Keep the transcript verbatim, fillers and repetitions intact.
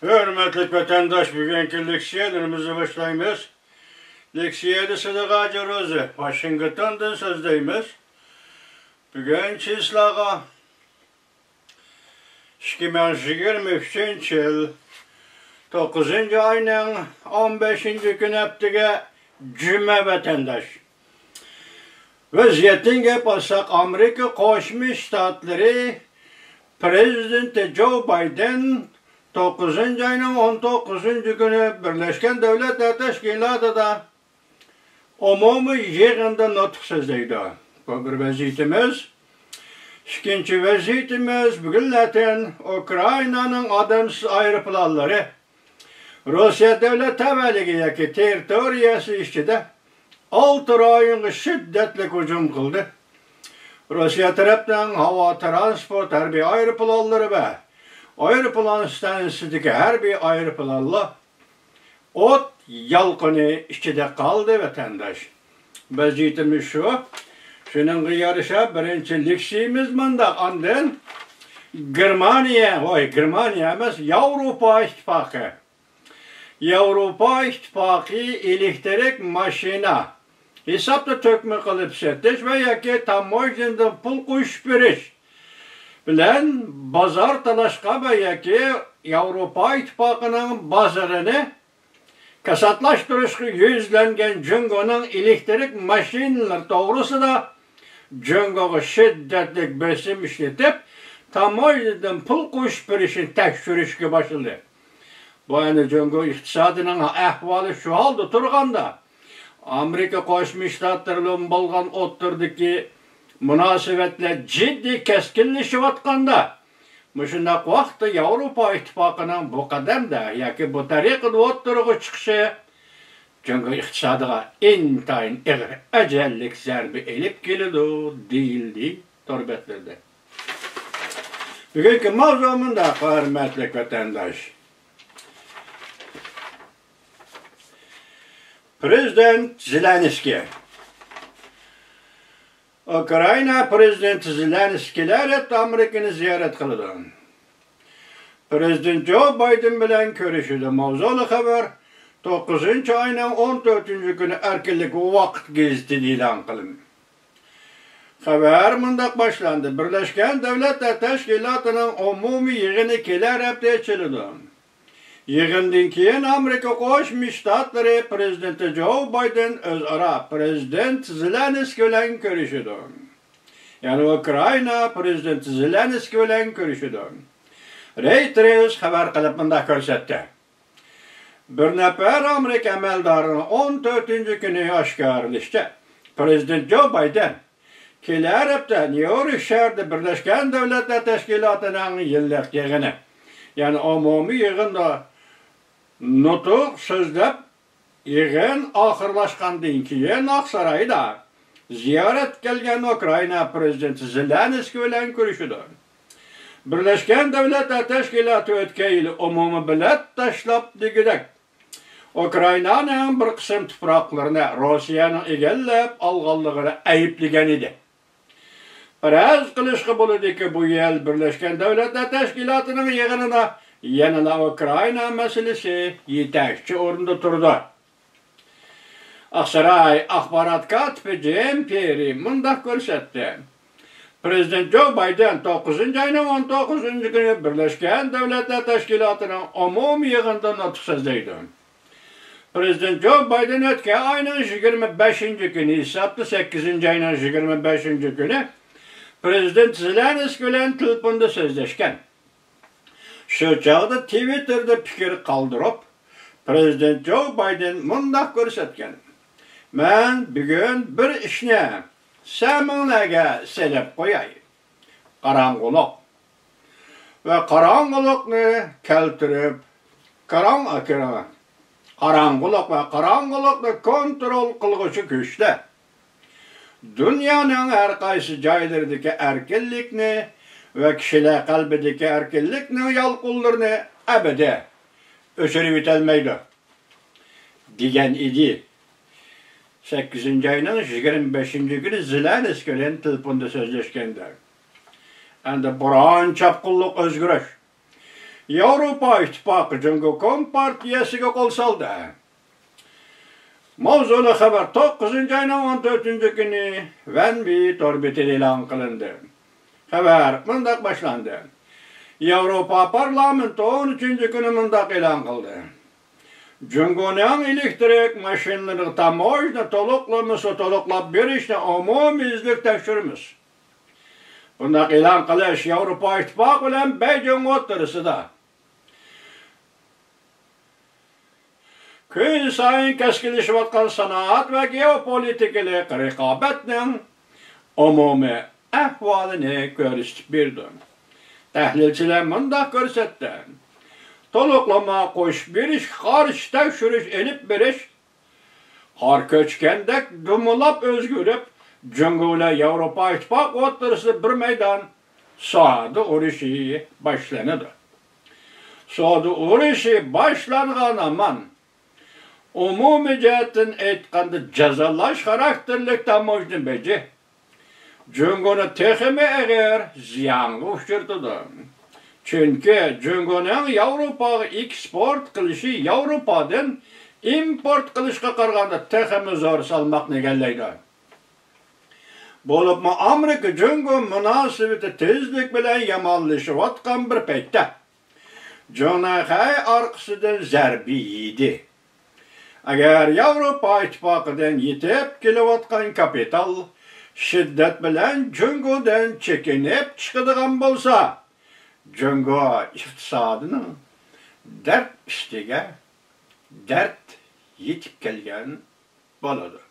ھۆرمەتلىك ۋەتەنداش، بۈگۈنكى لېكسىيەلىرىمىزنى باشلايمىز. لېكسىيەدە سىدىق ھاجى روزى، ۋاشىنگتوندىن سۆزلەيمىز. بۈگۈن چىسلاغا ئىككى مىڭ يىگىرمە ئۈچىنچى يىل توققۇزىنچى ئاينىڭ ئون بەشىنچى كۈنى، ھەپتىگە جۈمە ۋەتەنداش. ۋەزىيەتتىن گەپ ئالساق، ئامېرىكا قوشما شتاتلىرى پرېزىدېنتى جو بايدېن توققۇزىنچى ئاينىڭ ئون توققۇزىنچى كۈنى بىرلەشكەن دۆلەتلەر تەشكىلاتىدا ئومۇمىي يىغىندا نۇتۇق سۆزلەيدۇ. بۇ بىر ۋەزىيىتىمىز. ئىككىنچى ۋەزىيىتىمىز، بۈگۈنلەتەن ئۇكرائىنانىڭ ئادەمسىز ئايروپىلانلىرى روسىيە دۆلەت تەۋەلىكى ياكى تېررىتورىيەسى ئىچىدە ئالتە رايونغا شىددەتلىك ھۇجۇم قىلدى. روسىيە تەرەپنىڭ ھاۋا تىرانسپورت ھەربىي ئايروپىلانلىرى ۋە ئايروپىلان ئىستانسىسىدىكى ھەربىي ئايروپىلانلار ئوت يالقۇنى ئىچىدە قالدى، ۋەتەنداش. ۋەزىيىتىمىز شۇ. شۇنىڭغا يارىشا بىرىنچى لېكسىيىمىز مۇنداق. ئاندىن گېرمانىيە، ۋاي، گېرمانىيە ئەمەس، ياۋروپا ئىتتىپاقى. ياۋروپا ئىتتىپاقى ئېلېكتىرىك ماشىنا ھېسابتا تۆكمە قىلىپ سېتىش ۋە ياكى تاموژنىدىن پۇل قوشۇپ بېرىش بىلەن بازار تالاشقا ۋە ياكى ياۋروپا ئىتتىپاقىنىڭ بازىرىنى كاساتلاشتۇرۇشقا يۈزلەنگەن جۇڭگونىڭ ئېلېكتىرىك ماشىنىلىرى توغرىسىدا جۇڭگوغا شىددەتلىك بېسىم ئىشلىتىپ، تاموژنىدىن پۇل قوشۇپ بېرىشنى تەكشۈرۈشكە باشلىدى. بۇ ئەنە جۇڭگو ئىقتىسادىنىڭ ئەھۋالى شۇ ھالدا تۇرغاندا، ئامېرىكا قوشما شتاتلىرى بىلەن بولغان ئوتتۇرىدىكى مۇناسىۋەتلەر جىددىي كەسكىنلىشىۋاتقاندا، مۇشۇنداق ۋاقىتتا ياۋروپا ئىتتىپاقىنىڭ بۇ قەدەمدە ياكى بۇ تەرىقىدە ئوتتۇرىغا چىقىشى جۇڭگو ئىقتىسادىغا ئىنتايىن ئېغىر ئەجەللىك زەربە ئېلىپ كېلىدۇ، دېيىلدى تور بەتلىرىدە. بۈگۈنكى ماۋزۇ مۇنداق، ھۆرمەتلىك ۋەتەنداش. پرېزىدېنت زېلېنسكىي. ئۇكرائىنا پرېزىدېنتى زېلېنسكىي كېلەر ھەپتە ئامېرىكىنى زىيارەت قىلىدۇ. پرېزىدېنت جو بايدېن بىلەن كۆرۈشىدۇ. ماۋزۇلۇق خەۋەر توققۇزىنچى ئاينىڭ ئون تۆتىنچى كۈنى ئەركىنلىك ۋاقىت گېزىتىدە ئېلان قىلىندى. خەۋەر مۇنداق باشلاندى: بىرلەشكەن دۆلەتلەر تەشكىلاتىنىڭ ئومۇمىي يىغىنى كېلەر ھەپتە ئېچىلىدۇ. يىغىندىن كېيىن ئامېرىكا قوشما شتاتلىرى پرېزىدېنتى جو بايدېن ئۆزئارا پرېزىدېنت زېلېنسكىي بىلەن كۆرۈشىدۇ. يەنى ئۇكرائىنا پرېزىدېنتى زېلېنسكىي بىلەن كۆرۈشىدۇ. رېيتېرس خەۋەر قىلىپ مۇنداق كۆرسەتتى: بىر نەپەر ئامېرىكا ئەمەلدارىنىڭ ئون تۆتىنچى كۈنى ئاشكارىلىشىچە، پرېزىدېنت جو بايدېن كېلەر ھەپتە نيۇ يورك شەھىرىدە بىرلەشكەن دۆلەتلەر تەشكىلاتىنىڭ يىللىق يىغىنى، يەنى ئومۇمىي يىغىندا نۇتۇق سۆزلەپ، يىغىن ئاخىرلاشقاندىن كېيىن ئاقسارايدا زىيارەتكە كەلگەن ئۇكرائىنا پرېزىدېنتى زېلېنسكىي بىلەن كۆرۈشىدۇ. بىرلەشكەن دۆلەتلەر تەشكىلاتى ئۆتكەن يىلى ئومۇمىي بېلەت تاشلاپ دېگۈدەك ئۇكرائىنانىڭ بىر قىسىم تۇپراقلىرىنى روسىيەنىڭ ئىگىلەپ ئالغانلىقىنى ئەيىبلىگەن ئىدى. پەرەز قىلىشقا بولىدۇكى، بۇ يىل بىرلەشكەن دۆلەتلەر تەشكىلاتىنىڭ يىغىنىدا يەنىلا ئۇكرائىنا مەسىلىسى يېتەكچى ئورۇندا تۇرىدۇ. ئاقساراي ئاخبارات كاتىپى جېيم پېررى مۇنداق كۆرسەتتى: پرېزىدېنت جو بايدېن توققۇزىنچى ئاينىڭ ئون توققۇزىنچى كۈنى بىرلەشكەن دۆلەتلەر تەشكىلاتىنىڭ ئومۇمىي يىغىنىدا نۇتۇق سۆزلەيدۇ. پرېزىدېنت جو بايدېن ئۆتكەن ئاينىڭ يىگىرمە بەشىنچى كۈنى، ھېسابتا سەككىزىنچى ئاينىڭ يىگىرمە بەشىنچى كۈنى پرېزىدېنت زېلېنسكىي بىلەن تېلېفوندا سۆزلەشكەن. شۇ چاغدا تىۋىتتېردا پىكىر قالدۇرۇپ، پرېزىدېنت جو بايدېن مۇنداق كۆرسەتكەن: مەن بۈگۈن بىر ئىشنى سەمىڭلەرگە سېلىپ قوياي. قاراڭغۇلۇق ۋە قاراڭغۇلۇقنى كەلتۈرۈپ، قاراڭ-، قاراڭغۇلۇق ۋە قاراڭغۇلۇقنى كونترول قىلغۇچى كۈچلەر دۇنيانىڭ ھەر قايسى جايلىرىدىكى ئەركىنلىكنى ۋە كىشىلەر قەلبىدىكى ئەركىنلىكنىڭ يالقۇنلىرىنى ئەبەدىي ئۆچۈرۈۋېتەلمەيدۇ، دېگەن ئىدى. سەككىزىنچى ئاينىڭ يىگىرمە بەشىنچى كۈنى زېلېنسكىي بىلەن تېلېفوندا سۆزلەشكەندە. ئەمدى بۇران چاپقۇنلۇق ئۆزگىرىش. ياۋروپا ئىتتىپاقى جۇڭگو كومپارتىيەسىگە قول سالدى. ماۋزۇلۇق خەۋەر توققۇزىنچى ئاينىڭ ئون تۆتىنچى كۈنى ۋەنبى تور بېتىدە ئېلان قىلىندى. خەۋەر مۇنداق باشلاندى. ياۋروپا پارلامېنتى ئون ئۈچىنچى كۈنى مۇنداق ئېلان قىلدى. جۇڭگونىڭ ئېلېكتىرىك ماشىنىلىرىغا تاموژنا تولۇقلىمىسى تولۇقلاپ بېرىشنى ئومۇميۈزلۈك تەكشۈرىمىز. بۇنداق ئېلان قىلىش ياۋروپا ئىتتىپاقى بىلەن بېيجىڭ ئوتتۇرىسىدا كۈنسايىن كەسكىنلىشىۋاتقان سانائەت ۋە گېئوپولىتىكىلىق رىقابەتنىڭ ئومۇمىي ئەھۋالىنى كۆرسىتىپ بېرىدۇ. تەھلىلچىلەر مۇنداق كۆرسەتتى: تولۇقلىما قوشۇپ بېرىشكە قارشى تەكشۈرۈش ئېلىپ بېرىش قار كۆچكەندەك دومىلاپ ئۆزگىرىپ، جۇڭگو بىلەن ياۋروپا ئىتتىپاقى ئوتتۇرىسىدا بىر مەيدان سودا ئۇرۇشى باشلىنىدۇ. سودا ئۇرۇشى باشلانغان ھامان، ئومۇمىي جەھەتتىن ئېيتقاندا، جازالاش خاراكتېرلىك تاموژنا بېجى جۇڭگونى تېخىمۇ ئېغىر زىيانغا ئۇچرىتىدۇ. چۈنكى جۇڭگونىڭ ياۋروپاغا ئېكسپورت قىلىشى ياۋروپادىن ئىمپورت قىلىشقا قارىغاندا تېخىمۇ زور سالماقنى ئىگىلەيدۇ. بولۇپمۇ ئامېرىكا جۇڭگو مۇناسىۋىتى تېزلىك بىلەن يامانلىشىۋاتقان بىر پەيتتە، جۇڭنەخەي ئارقىسىدىن زەربە يېدى. ئەگەر ياۋروپا ئىتتىپاقىدىن يېتىپ كېلىۋاتقان كاپىتال شىددەت بىلەن جۇڭگودىن چېكىنىپ چىقىدىغان بولسا، جۇڭگو ئىقتىسادىنىڭ دەرد ئۈستىگە دەرد يېتىپ كەلگەن بولىدۇ.